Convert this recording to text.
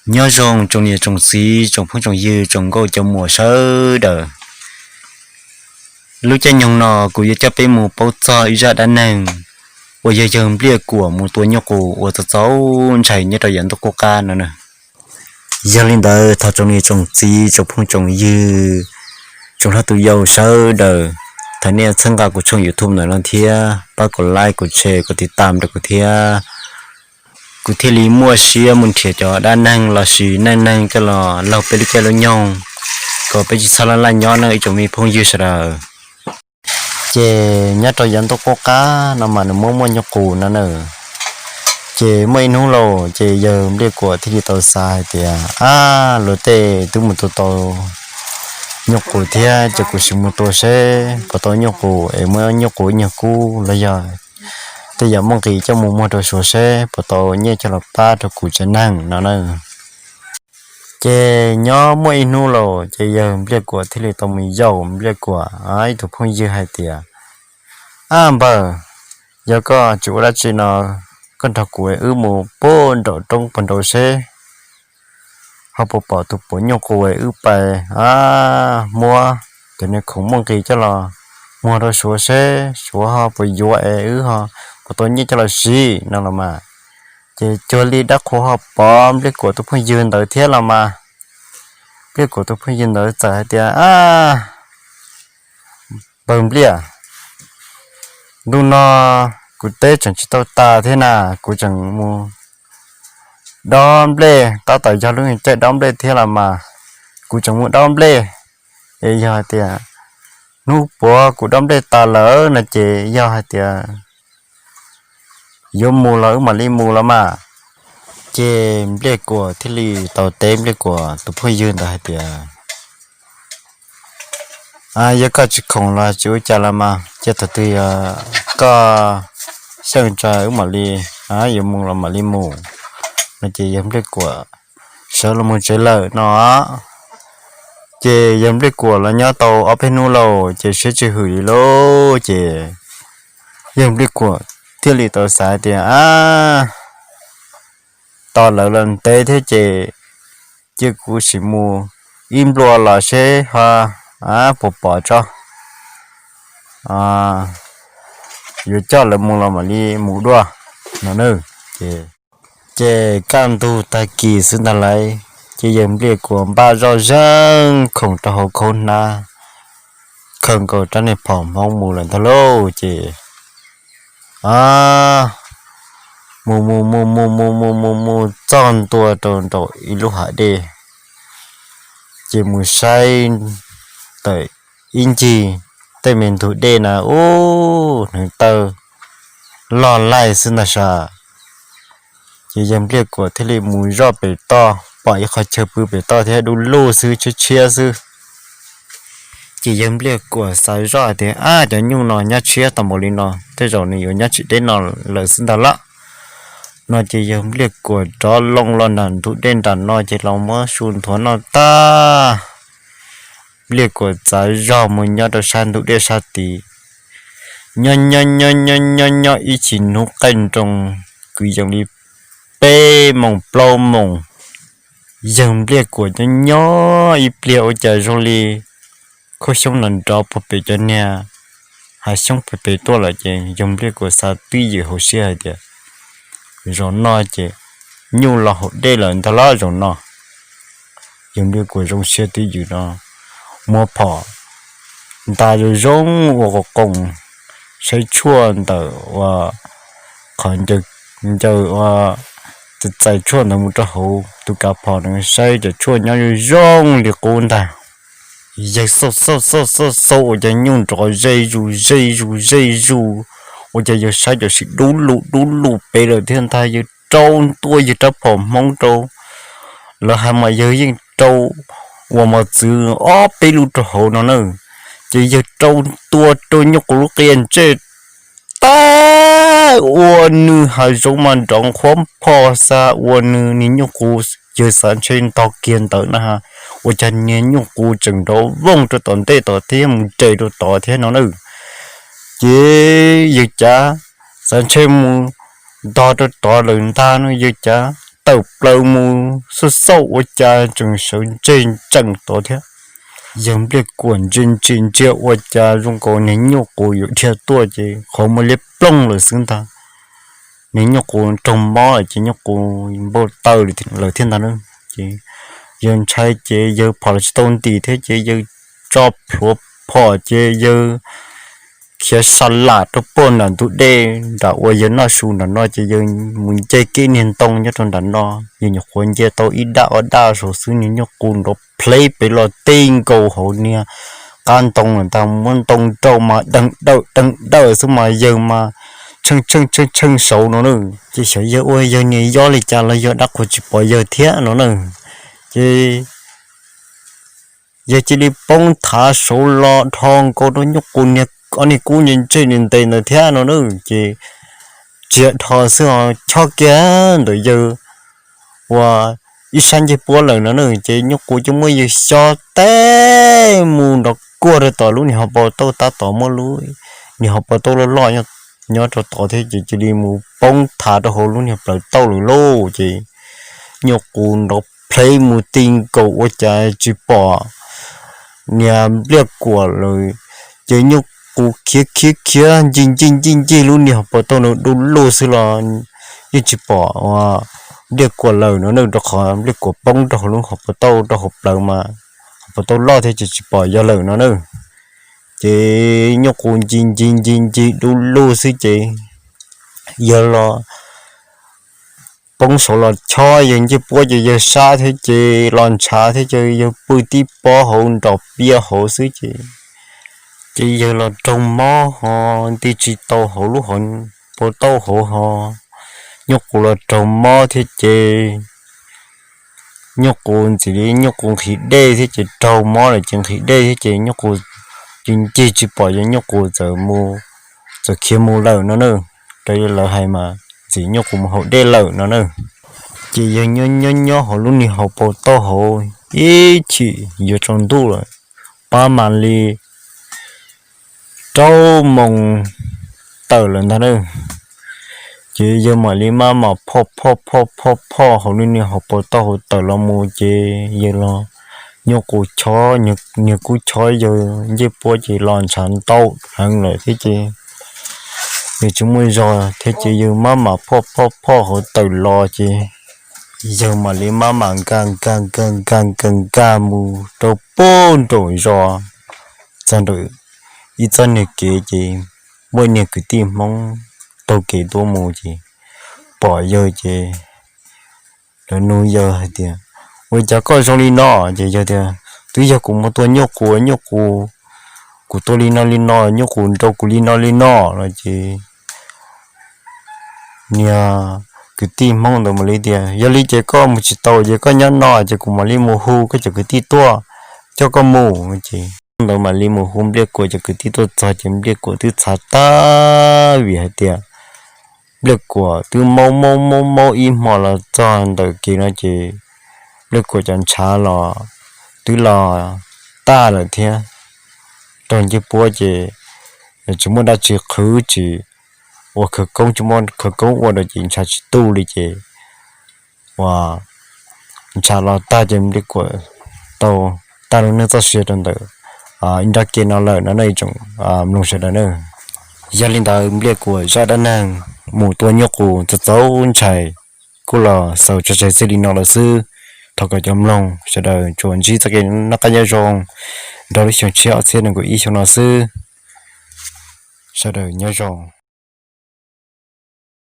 Nyob zoo tsoom niam tsoom txiv, tsoom phooj tsoom ywg, tsoom nkauj cov muam sawv daws. Lub caij nyoog no kuv yuav coj peb mus paub txog ib zaj dab neeg uas yog yawg Npliaj Kuam mus tua nyuj qus uas txaus txaus ntshai nyob rau yav ntuj qub qab no na. Yog li ntawd thov tsoom niam tsoom txiv, tsoom phooj tsoom ywg, tsoom hlob tus yau sawv daws, thov nej txhawb nqa kuv tshooj YouTube ntawm no thiab pab kom like, kom share, kom tiv tam rau kuv thiab. Kuv thiaj li muaj siab mus nrhiav cov dab neeg lossis neej neeg coj los laug peb lub caij lub nyoog, kom peb tsis txhob laj laj nyob nawb ib tsoom me phooj ywg sawv daws. Ces nyob rau yav ntuj qub qab no mas nws muaj muaj nyuj qus no na. Ces muaj ib hnub lauj, ces yawg Npliaj Kuam thiaj li tau xav hais tias, ab, luag tej twb mus tua tau nyuj qus thiab, ces kuv sim mus tua seb puas tau nyuj qus es muab nyuj qus ib nyuag kub los yog tej yam muaj nqis coj mus muag rau Suav seb puas tau nyiaj coj los pab rau kuv tsev neeg no na. Ces nyob muaj ib hnub lauj, ces yawg Npliaj Kuam thiaj li tau mus yaum Npliaj Kuam ib tug phooj ywg hais tias, ab npawg, yog koj tsis ua dab tsi no, koj nrog kuv wb mus puag nraum roob puag nraud seb ho puas pom tus puav nyuj qus es wb pais muab cov niag khoom muaj nqis coj los muag rau Suav seb Suav ho puas yuav es wb ho puas tau nyiaj coj los siv no los mas. Ces cuag li dab qhuas ho pom Npliaj Kuam tus phooj ywg ntawd thiab los mas. Npliaj Kuam tus phooj ywg ntawd txawm hais tias, ab, npawg Npliaj, ntuj no kuv teb tseem tsis tau tas thiab na, kuv tseem mus dob nplej, tab tom yog lub caij dob nplej thiab los mas, kuv tseem mus dob nplej. Es yog hais tias hnub puav kuv dob nplej tas lawm no ces yog hais tias yuav mus los wb mam li mus los mas. Ces Npliaj Kuam thiaj li tau teb Npliaj Kuam tus phooj ywg ntawd hais tias, yog koj tsis khoom los tsis ua cas los mas, ces thaum twg yog koj xyeej tso wb mam li, yuav mus los mam li mus no ces yawg Npliaj Kuam sawv los mus tsev lawm no. Ces yawg Npliaj Kuam los nyob tau ob peb hnub lauj, ces siab tsis hwm li lauj, ces yawg Npliaj Kuam thiaj li tau xav tias, ab, tos lawv los ntev thiab ces cia kuv sim mus ib nplua los seb ho puas pom tso, yuav coj lawv mus los mam li mus dua no na. Ces kaj ntug tag kis xwb ntag lauj, ces yawg Npliaj Kuam npaj zoj zeeg khoom rau hauv khaub hnab, khaws nkaus rab niag phom Hmoob mus lawm ntag lauj. Ces mus mus mus mus mus mus mus mus txog ntua rau nraum ib lub hav dej, ces mus saib tawm ib ncig tej me ntug dej na, ub, hneev taw loj laij xwb ntag sav. Ces yawg Npliaj Kuam thiaj li mus zoj pem toj, pom ib qho chaw pw pem toj thiab dub lug xwb, tshiab tshiab xwb. Ces yawg Npliaj Kuam xav zoj hais tias, ab, cov nyuj no nyob tshiab tau npaum li no, tej zaum nws yuav nyob tsis deb no lawm xwb ntag lauj no. Ces yawg Npliaj Kuam rov loo los nram ntug dej nram no ces los muab su nthuav noj tag. Npliaj Kuam txav zog mus nyob rau sab ntug dej sab tid, nyob nyob nyob nyob nyob nyob ib chim hnub qaij nroo, kwv yees li peb moos plaub moos, yawg Npliaj Kuam nyob nyob ib pliag ua cas zoo li khaub xyoob nrov nrov puag pem cov niag hav xyoob pem pem tuaj lawm. Ces yawg Npliaj Kuam xav twj ywm hauv siab hais tias, zaum no ces nyuj los haus dej lawm ntag lauj zaum no. Yawg Npliaj Kuam zoo siab twj ywm no, muab phom nta zoo zoo ua qo qoos, saib tshuaj ntawm ua qhov ncaws ua txais tshuaj ntawd mus rau hauv tus kav phom na, saib cov tshuaj nyob zoo zoo li qub ntag. Yawg xauj xauj xauj xauj xauj ua cas nyuj nrov ze zus ze zus ze zus, ua cas yawg saib cov sim dub lug dub lug pem lawm thiab ntag. Yawg rau ntua yawg rab phom Hmoob rau lawv hais mas yawg yeej rau uas mos txwv ob peb lub rau hauv no na. Ces yawg rau ntua rau nyuj qus lub qia ntsej tag, ua nws hav zoov mas nrov nqhuab pho xa ua nws niag nyuj qus. Yawg xav ntshe ntog kiag ntawd na, ua cas niag nyuj qus tseem nrov vooj rau tom ntej tod thiab mus nres rau tod thiab no na. Ces yawg cav xav ntshe mus ntog rau tod lawm ntag no, yawg cav tawm plaws mus xauj xauj ua cas tseem sawv ntseg ntsees tod thiab. Yawg Npliaj Kuam ntsia ntsia ntsia ua cas zoo nkaus niag nyuj qus yuav dhia tuaj ces qhov muag liab ploog lawm xwb ntag. Niag nyuj qus raug mob lawm ces nyuj qus npau taws lawm thiab ntag na. Ces yawg ntshai ces yawg phom los tsis tau ntim thiab ces yawg tso plhuav phom ces yawg khiav sa lam rau puag nram ntug dej nram uas yawg noj su nram no ces yawg mus nce kiag niag ntoo nyob rau nram no. Yawg nyuam qhuav nce tau ib daj ob daj saum xwb niag nyuj qus nrov plhev pes los ti nkaus hauv niag qab ntoo lawm ntag. Muab ntoo rau mas deeg dawm deeg dawm xwb mas yawg mas tsheej tsheej tsheej tsheej saud no na. Ces xyov yawg ua yawg niag yob li cas los yog dab qhuas tsis pom yawg thiab no na. Ces yawg cia li poob thav saud los dhos nkaus rau nyuj qus niag ob niag kub ntsej ntsej ntes ntawd thiab no na. Ces tsis yog dhos xwb ho chob kiag ntawm yawg ua ib sab ncej puab lawm no na. Ces nyuj qus cia muab yawg xyob teb mus nrov kuag rau tom lub niag hauv paus tauj tab tom muab lub niag hauv paus tauj loj loj nyob rau tod thiab ces cia li mus poob thav rau hauv lub niag plawv tauj lawm lauj. Ces nyuj qus nrov plhev mus ti nkaus ua cas tsis pom niag Npliaj Kuam lawm. Ces nyuj qus khiav khiav khiav ncig ncig ncig ncig lub niag hauv paus tauj na du lug xwb los yeej tsis pom Npliaj Kuam lawm no na, rau qhov Npliaj Kuam poob rau hauv lub hauv paus tauj rau hauv plawv mas hauv paus tauj loj thiab ces tsis pom yawg lawm no na. Ces nyuj qus ncig ncig ncig ncig du lug xwb ces yawg los poob saud los chob yawg ncej puab ces yawg sab thiab ces los ntshav thiab ces yawg pw tib pob hauv nrom piaj hauv xwb ces, ces yawg los raug mob ho nti tsis tau hauv lub hauv paus tauj hauv ho nyuj qus los raug mob thiab ces nyuj qus ntxim li nyuj qus nqhis dej thiab ces raug mob lawm ces nqhis dej thiab ces nyuj qus ces ncig tsis pom ces nyuj qus txawm mus, txawm khiav mus lawm no na. Raws li lawv hais mas ntxim nyuj qus mus haus dej lawm no na. Ces yawg nyob nyob nyob hauv lub niag hauv paus tauj hauv ib chim yuav tsaus ntuj lawm, pab mam li rau moos tawm lawm ntag na. Ces yawg mam li maj mam phoj phoj phoj phoj phoj hauv lub niag hauv paus tauj hauv tawm los mus ces yawg los nyuj qus chob, niag kub chob yawg ncej puab ces los ntshav ntau heev lawm thiab ces yawg tsis muaj zog thiab ces yawg maj mam phoj phoj phoj hauv tawm los ces yawg mam li maj mam nkag nkag nkag nkag nkag nkag mus rau puag nraum zos, txog nraum ib txoj niag kev ces muaj ib niag kwv tij Hmoob taug kev tuaj mus ces pom yawg ces lawv nug yawg hais tias, Ua cas koj zoo li no? Ces yawg tias, Twb yog kuv mus tua nyuj qus, nyuj qus, kuv tua li no li no, nyuj qus nrau kuv li no li no no ces niag kwv tij Hmoob ntawd mam li tias, Yog li ces koj mus tsis tau ces koj nyob no ces kuv mam li mus hu koj cov kwv tij tuaj coj koj mus. Ces ntawd mam li mus hu Npliaj Kuam cov kwv tij tuaj txog ces Npliaj Kuam twb txhav tag vim hais tias Npliaj Kuam twb maub maub maub maub ib hmo los txog ntawm kev no ces Npliaj Kuam cov ntshav los twb los tag lawm thiab. Raug ncej puab ces tsis muaj dab tsi qhwv, tsis ua khawv koob, tsis muaj khawv koob ua rau ces ntshav tsis tu li ces ua ntshav los tag ces Npliaj Kuam tau tag lub neej txoj sia rau ntawm ib nrab ke no lawm no nej tsoom mloog sawv daws na. Yog li ntawd Npliaj Kuam zaj dab neeg mus tua nyuj qus txaus txaus ntshai kuj los xaus tso tseg txij li no lawm xwb. Thov kom cov mloog sawv daws tsuas ntsib txoj kev noj qab nyob zoo nrog lub xyoo tshiab ob txhiab nees nkaum ib xyoo no xwb. Sawv daws nyob zoo.